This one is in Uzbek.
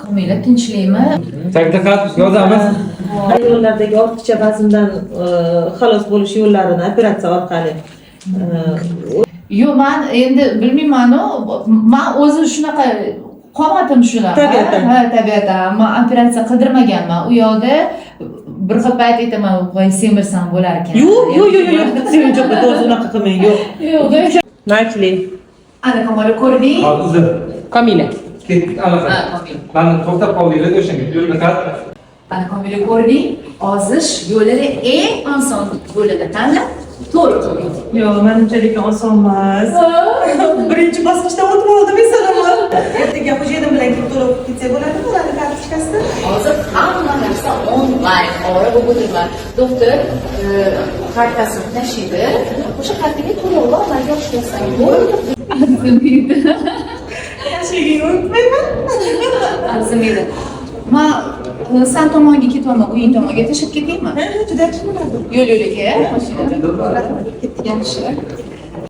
Komila, tinchlikmi? Так, diqqat, yozamiz. Ayollardagi ortiqcha vazndan xalos bo'lish yo'llarini operatsiya orqali Yo'q, man endi bilmaymanu, man o'zi shunaqa, qomatim shunaqa. Tabiatan. Ha, tabiatan. Man operatsiya qildirmaganman. U yoqda bir xil payt aytaman: "Voy, semirsam bo'larkan." Yo'q, yo'q, yo'q, yo'q, Sevinch opa, to'g'risi, unaqa qilmang, yo'q. Yo'q. Начали. Ana, Kamola, ko'rding? Hozir uzr. Komila. Ketdik anaqa. Ha, Komila. Mana, to'xtab qoldinglar o'shanga. Diqqat. Ana, Komila, ko'rding? Ozish yo'lini, eng oson yo'lini tanlab, to'g'ri qilding. Yo'q, manimcha, lekin oson emas. Birinchi bosqichdan o'tib oldim, esalamman. Ertaga xo'jayinim bilan kelib to'lab ketsak bo'ladimi ularni kartochkasida? Hozir hamma narsa onlayn, ovora bo'lib o'tirma. Doktor kartasini tashlaydi. O'sha kartaga to'lovlar amalga oshirsan. Bo'ldi. Arzimaydi. Yoshligingni unutmayman. Arzimaydi. Man san tomonga ketyapman, uying tomonga tashlab ketaymi? Ha, juda yaxshi bo'lardi. Yo'l yo'lakay, mashinada. Ketdik. Yaxshi.